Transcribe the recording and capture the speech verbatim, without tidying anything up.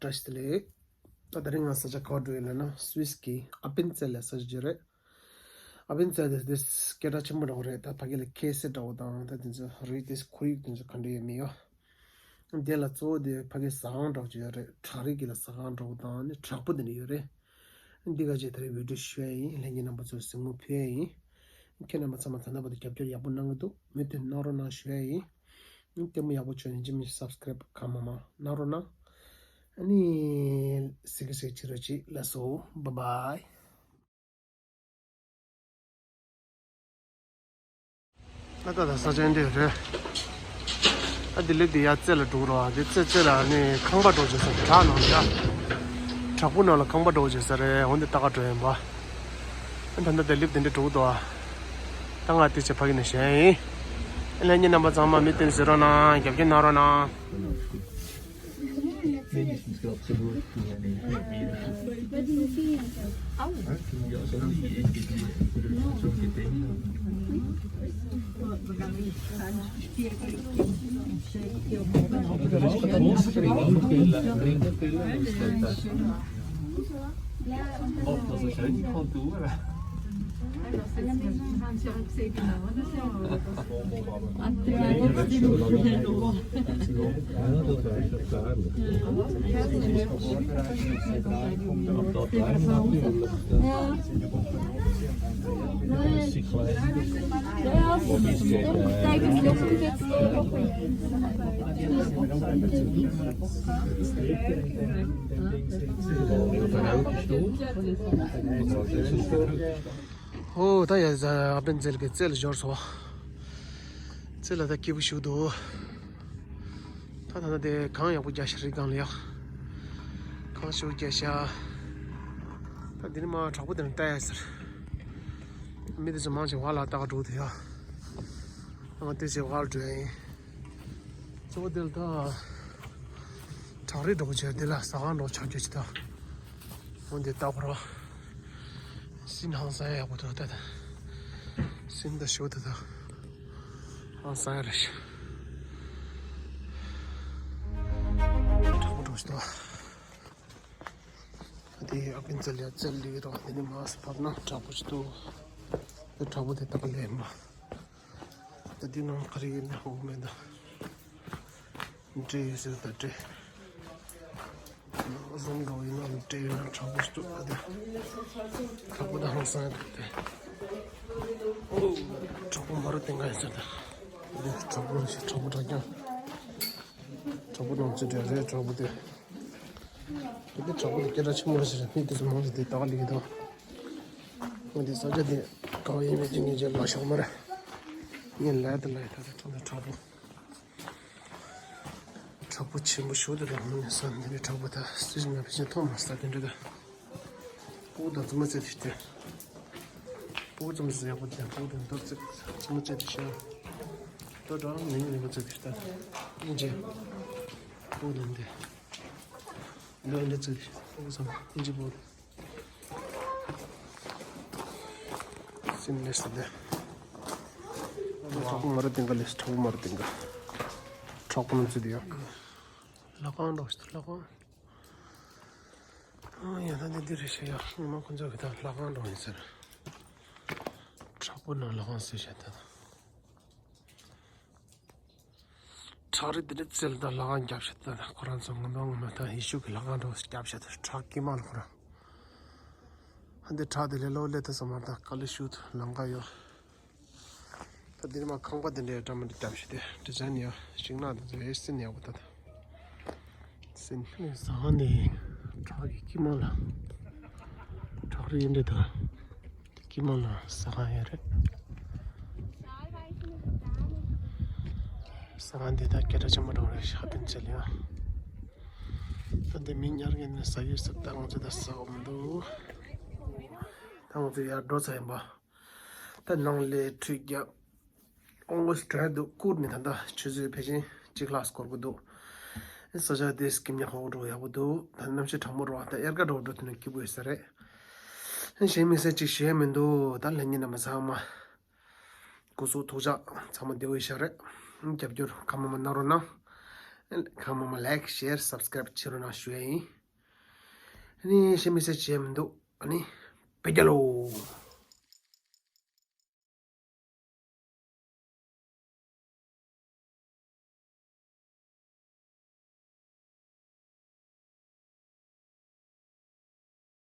བཀྲ་ཤིས་བདེ་ལེགས། ད་དེ་རིང་ང་ས་ཆ་ག་པར་འགྲོ་ཡིན་ལབ་ན། སུད་སི་གི་ཨ་པེན་ཙེ་ལ་ས་ཆ་ཅིག་རེད། ཨ་པེན་ཙེ་དེ་དེ་སྐད་གྲགས་ཆེན་པོ་འདྲ་བོ་རེད། ད་ཕ་གི་ལ་ཁེ་སེ་འདྲ་བོ་དང་། ད་དེ་ཚོ་རིགས་དེ་ཁོར་ཡུག་དེ་ཚོ་ག་འདྲ་ཡོད་མེད་ཡོད། དེ་ལ་གཙོ་བོ་དེ་ཕ་གི་ཟ་ཁང་འདྲ་བོ་ཅིག་ཡོད་རེད། བྲག་རི་གི་ལ་ཟ་ཁང་འདྲ་བོ་དང་ནི་བྲག་ཕུག་དེ་འདྲ་ཡོད་རེད། འདི་ག་ཅིག་ད་རེས་བི་ཌིའོ་ཞུ་ཡ་ཡིན། ལྷན་རྒྱས་རྣམ་པ་ཚོར་གཟིགས་མོ་ཕུལ་ཡ་ཡིན། ཁྱེད་རྣམ་པ་ཚང་མ་ད་ལྟ་བར་དུ་རྒྱབ་སྐྱོར་ཡག་པོ་གནང་གི་འདུག་མུ་མཐུད་གནང་རོགས་གནང་ཞུ་ཡ་ཡིན། ལྟད་མོ་ཡག་པོ་བྱུང་ན་ཡིན་གཅིག་མིན་གཅིག་སབ་སི་ཀ་རེབ་གང་མང་མང་གནང་རོགས་གནང་། ཨ་ནི་གཟིགས་གི་གཟིགས་བྱེད་རོགས་གྱིས། ལགས་སོ། བཱའི་བཱའི། ད་ལྟ་ད་ས་ཆ་འདི་རེད། ཨ་དེ་ལས་དེ་ཡར་རྩེ་ལ་འགྲོ་རོགས། དེ་རྩེ་རྩེ་ལ་ནི་ཁང་པ་འདྲ་བོ་ཅིག་ཡོད་ས་རེད། བྲག་ནང་ལ་ཡ། བྲག་ཕུག་ནང་ལ་ཁང་པ་འདྲ་བོ་ཅིག་ཡོད་ས་རེད། འོ་འདི་ལྟ་ག་འགྲོ་ཡིན་པ། ཨ་ད་ལྟ་དེ་ལེབ་དེ་འདྲ་འགྲོ་གི་འདུག་ཨ། ད་ང་དེ་ཆེ་ཕ་གི་ནས་བཞེངས་ཡིན། ཨ་ལྷན་རྒྱས་རྣམ་པ་ཚང་མ་མུ་མཐུད་གཟིགས་རོགས་གནང་། རྒྱབ་སྐྱོར་གནང་རོགས་གནང་། ཧོ། ད་ཡ་ཟ་ཨ་པེན་ཙེ་ལ་གི་རྩེ་ལ་འབྱོར་སོང་། རྩེ་ལ་ད་སྐྱིད་པོ་ཞིག་འདུག་ད་ད་ད་དེ་གངས་ཡག་པོ་རྒྱག་ཤག་རི་སྒང་ལ་ཡ། གངས་ཞིག་རྒྱག་ཤག་ད་འདི་ནས་མར་བྲག་ཕུག་དེ་ནས་ལྟ་ཡ་ཟེར། མི་དེ་ཚོ་མང་ཆེ་བ་ལ་ལྟ་ག་འགྲོ་འདུག་ཡ། ང་དེ་ཚེ་བར་འགྲོ་ཡིན། གཙོ་བོ་དེ་ལ་ད་བྲག་རི་འདྲ་བོ་བྱས། དེ་ལ་ཟ་ཁང་འདྲ་བོ་ཆགས་རྒྱུ་ཅིག་ད། འོ་འདི་ལྟ་བུ་ར། སྲིན་ཧང་སང་ཡག་པོ་འདུག་ད་ད། སྲིན་ད་ཞོ་ད་ད། ཧང་སང་ཡ་རེད་ཤག་བྲག་ཕུག་འདྲ་བོ་ཞིག་འདུག་ཨ་དེ་ཨ་པེན་ཙེ་ལ་རྩེ་ལ་སླེབས་རོགས། དེ་ནས་མར་ཕར་ན་བྲག་ཕུག་ཅིག་འདུག་དེ་བྲག་ཕུག་དེ་ལྟ་བུ་ལས་མ། ད་འདི་ནང་ག་རེ་ཡོད་ན་འོ་མེད་ད། འདྲེ་ཡོད་ཟེར་ད་འདྲེ། ནང་བཟུང་འགྲོ་ཡིན་ན་འདྲེ་ཡོད་ན་དྲག་པོ་ཞིག་འདུག་ཨ་དེ། དྲག་པོ་ད་ཧང་སང་ཡ་འདུག་སྟེ། ཨོ། དྲག་པོ་མ་རུ་ཏིང་ག་ཡིན་ཟེར་ད། ཨ་དེ་དྲག་པོ་ཞིག་དྲག་པོ་དྲག་རྐྱང་། དྲག་པོ་ནང་ཚུད་འདྲེ་རེད་དྲག་པོ་དེ། དེ་དྲག་པོ་དེ་སྐད་གྲགས་ཆེན་པོ་རེད་ཟེར། མི་དེ་ཚོ་མང་ཆེ་དེ་ད་ག་ལ་ཡོད་དོ། ང་དེ་ས་ཆ་དེ་ག་བ་ཡིན་མིན་དེ་ངས་ལབ་ཤོག་མ་རེད། ངས་ལབ་དེ་ལབ་ཡོད་ད། དེ་དྲག་དྲག་པོ། དྲག་པོ་ཆེན་པོ་ཞིག་དེ་དང་ནི་ས་འདི་ནས་དྲག་པོ་ད་སྲིད་ཞིག་ན་ཕལ་ཆེར་མཐོང་མ་ས་དེ་འདྲ་ད། སྤུ་གུ་དང་རྫུན་མ་རྩེ་དེ་བལྟས། སྤུ་གུ་རྫུན་མ་རྩེ་ཡག་པོ་དེ། སྤུ་གུ་དང་རྡོ་རྩེ་རྫུན་མ་རྩེ་དེ་ཤ། རྡོ་འདྲ་མི་ཉུང་ཉུང་རྩེ་དེ་ལྟ། སྙིང་རྗེ། སྤུ་གུ་དང་དེ། ལོས་འདྲ་རྩེ་དེ་སྤུ་གུ་ཚང་སྙིང་རྗེ་པོ་རེད། སྲིན་ལས་སྲིན་ལས། དྲག་པོ་མ་རུ་ཏིང་ག་ལས་དྲག་པོ་མ་རུ་ཏིང་ག་དྲག་པོ་ནང་ཚུད་དེ་ཡོད། ལྷ་ཁང་འགྲོ་ཞིག་ལྷ་ཁང་། ཨ་ཡ་ད་འདི་འདི་རེད་ཤག་ཡ། ངོ་མ་ཁོ་ཚོ་གི་ད་ལྷ་ཁང་འགྲོ་ཡིན་ཟེར། དྲག་པོ་ནང་ལྷ་ཁང་ཟེར་བྱས་ད། བྲག་རི་འདི་འདྲ་རྩེ་ལ་ད་ལྷ་ཁང་བརྒྱབ་བཞག་ད། ཁོ་རང་ཚོ་ངོ་མ་ངོ་མ་ད་ཡེ་ཤུ་གི་ལྷ་ཁང་འདྲ་བོ་ཞིག་བརྒྱབ་བཞག་ད། བྲག་དཀྱིལ་མ་ལ་ཁོ་རང་། ཨ་འདི་བྲག་འདི་ལས་ལོ་ལས་ད་ས་མ་ད་དཀའ་ལས་ཞུ་ཐུབ་ལམ་ཁ་ཡོད། ད་འདིར་མ་ཁང་པ་འདི་འདྲའི་འདྲ་མི་འདྲ་བརྒྱབ་བཞག་དེ་ཌི་ཛའིན་ཡོད། ཤིང་ནགས་འདི་ཚོ་ཡེ་སྲིན་ཡག་པོ་ད་ད། སྲིན། ཟ་ཁང་འདི་བྲག་གི་དཀྱིལ་མ་ལ། བྲག་རི་འདི་ད། དཀྱིལ་མ་ལ་ཟ་ཁང་ཡོད་རེད། ཟ་ཁང་འདི་ད་སྐད་གྲགས་ཆེན་པོ་འདྲ་བོ་རེད་ཤག་ཨ་པེན་ཙེ་ལ་ཡ། ད་འདི་མི་ཉར་མཁན་ནི་ཟ་ཡོད་ཟེར། ད་ང་ཚོ་ད་ཟ་འོ་མི་འདུག་ད་ང་ཚོ་ཡར་འགྲོ་ཚར་ཡིན་པ། ད་ནང་ལ་ཁྲུས་རྒྱབ། ཨོ་ངོས་དྲན་འདུག་བསྐུར་ནས་ད་ལྟ་ཆུ་ཚོད་ཕལ་ཆེར་གཅིག་ལྷག་འགོར་གི་འདུག་ས་ཆ་དེ་སྐྱིད་མྱ་ཧོ་འགྲོ་ཡག་པོ་འདུག་ད་གནམ་གཤིས་གྲང་མོ་རེད་པ། ད་དབྱར་ཁ་འགྲོ་འགྲོ་དུས་ན་སྐྱིད་པོ་ཡོད་ས་རེད། གཞན་དམིགས་བསལ་གཅིག་ཞུ་ཡ་མི་འདུག་ད་ལྷན་རྒྱས་རྣམ་པ་ཚང་མ་སྐུ་གཟུགས་ཐུགས་ཅག་ཚང་མ་བདེ་པོ་ཡོད་ཤག་རེད། རྒྱབ་སྐྱོར་གང་མང་མང་གནང་རོགས་གནང་། གང་མང་མང་ལའིཀ་ཤེར་སབ་སི་ཀ་རེབ་བྱེད་རོགས་གནང་ཞུ་ཡ་ཡིན། ཨ་ནི་གཞན་མི་སེ་བྱས་མི་འདུག་ཨ་ནི་བོད་རྒྱལ་ལོ།